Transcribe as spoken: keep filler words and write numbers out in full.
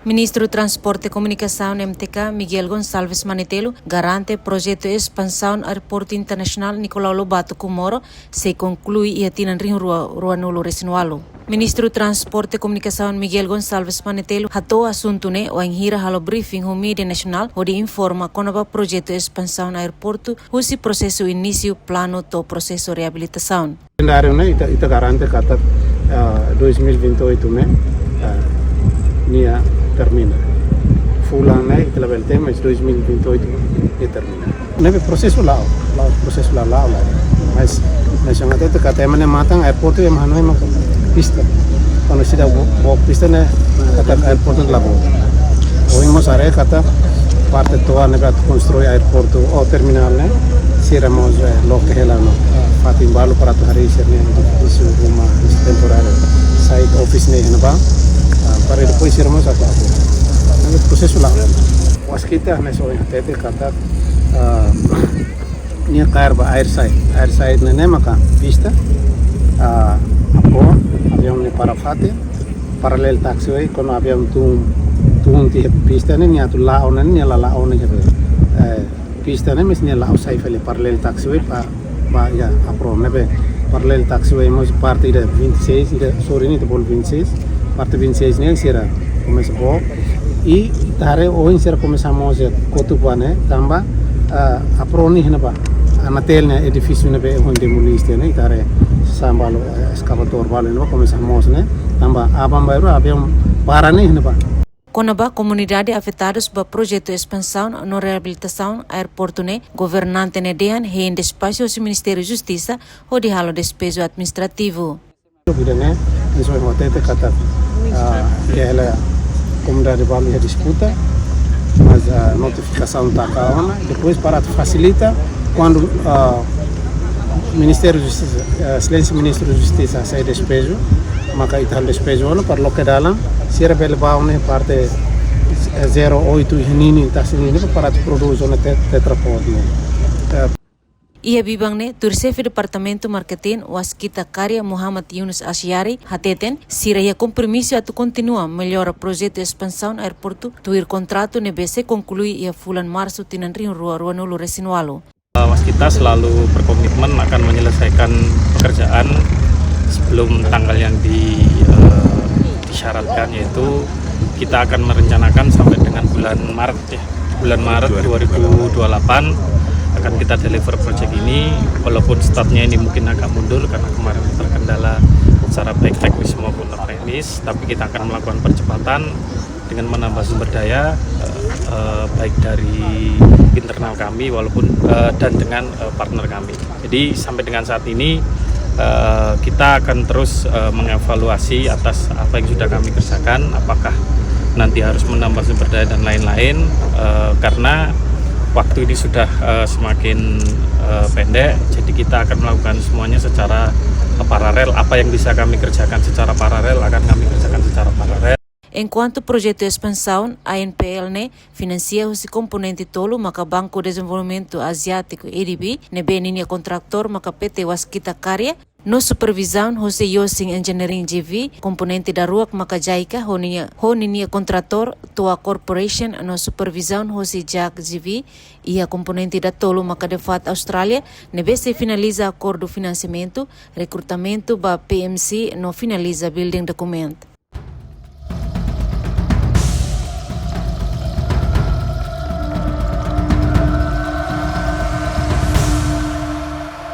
Ministru Transporte Komunikasaun M T K, Miguel Gonçalves Manetelu, garante projetu espansaun Aeroportu Internasionál Nicolau Lobato Comoro sei konklui iha tinan rihun rua ruanulu resin walu. Ministru Transporte Komunikasaun Miguel Gonçalves Manetelu hato'o asuntu ne'e wainhira halo briefing ho mídia nasionál hodi informa kona-ba projetu espansaun aeroportu husi prosesu inísiu planu to'o prosesu reabilitasaun. Kalendáriu ne'e ita, ita garante katak, ah, dois mil e vinte e oito ne'e, ah, nia termina. Fulan ne'e ita labele temi, mas dois mil e vinte e oito nia termina. Ne'ebé prosesu la'o, la'o, prosesu la'o, la'o, la'o. Mas, mas yang ada tu katak ema ne'e matan aeroportu ema hanoin mak pista. Kuandu seidauk book, book pista ne'e katak aeroportu la book. Ohin mós haree katak parte to'o ne'ebé atu konstrui aeroportu ou terminál ne'e, sira mós, eh, loke hela ona fatin balu para atu harii sira-nia edifísiu, ruma, temporáriu, site office ne'e iha ne'ebá. Ah, para depois sira mós atu, atu. Ne'ebé prosesu la'o. Waskita ne'e só hatete katak, ah, nia kaer ba airside. Airside ne'e ne'e maka pista, ah, apron, aviaun ne'e para fatin, parallel taxiway, kuandu aviaun tun, tun tiha pista ne'e, nia atu la'o ne'e, nia la la'o ne'e, eh, pista ne'e, mas nia la'o sai fali parallel taxiway, ba, ba, ya, apron ne'ebé parallel taxiway mós parte ida vinte e seis, ida, sorry, ne'e ita bolu vinte e seis, parte vinte e seis ne'e sira komesa book. I ita haree ohin sira komesa mós kotuk ba ne'e, tanba, ah, apron ne'e iha ne'ebá. Anatel nia edifísiu ne'ebé ohin demoli tiha ne'e, ita haree sasán balu, eh, eskavadór balu iha ne'ebá komesa mós ne'e, tanba aban-bainrua aviaun para ne'e iha ne'ebá. Kona-ba komunidade afetadus ba projetu espansaun no reabilitasaun aeroportu ne'e, governante ne'e dehan hein despaxu husi Ministériu Justisa hodi halo despeju administrativu. Ida-ne'e, nia só hatete katak, ah, iha hela komunidade balu iha disputa, mas, ah, notifikasaun taka ona, depois para atu fasilita, kuandu, ah, Ministériu Justisa, ah, Exelénsia Ministru Justisa hasai despeju, maka ita halo despeju ona para loke dalan, sira bele ba ona parte, eh, zero oito iha Nini, tasi Nini, para atu prodús ona te-, tetrapod ne'e. Eh, Iha biban ne'e, tuir Xefe Departamentu Marketing Waskita Karya Muhammad Yunus Asyari hateten, sira iha kompromisu atu kontinua mellora projetu espansaun aeroportu tuir kontratu ne'ebé sei konklui iha fulan Marsu tinan rihun rua ruanulu resin walu. Waskita selalu berkomitmen akan menyelesaikan pekerjaan sebelum tanggal yang di, eh, disyaratkan, yaitu kita akan merencanakan sampai dengan bulan Maret, ya. Bulan Maret dua ribu dua puluh delapan akan kita deliver project ini, walaupun startnya ini mungkin agak mundur karena kemarin terkendala secara baik teknis maupun teknis, tapi kita akan melakukan percepatan dengan menambah sumber daya, eh, eh, baik dari internal kami walaupun, eh, dan dengan, eh, partner kami. Jadi sampai dengan saat ini, eh, kita akan terus, eh, mengevaluasi atas apa yang sudah kami kerjakan, apakah nanti harus menambah sumber daya dan lain-lain, eh, karena waktu ini sudah, eh, semakin, eh, pendek, jadi kita akan melakukan semuanya secara paralel. Apa yang bisa kami kerjakan secara paralel akan kami kerjakan secara paralel. Enkuantu projetu espansaun A N P L ne'e finansia husi komponente tolu maka Banku Dezenvolvimentu Aziátiku, A D B, ne'ebé ninia kontratór maka P T Waskita Karya, no supervizaun husi Yosing Engineering G V, komponente daruak maka JICA ho ninia, ho ninia kontratór Toa Corporation no supervizaun husi JAC G V, iha komponente datolu maka DFAT Austrália, ne'ebé sei finaliza akordu finansiamentu, rekrutamentu ba P M C no finaliza building document.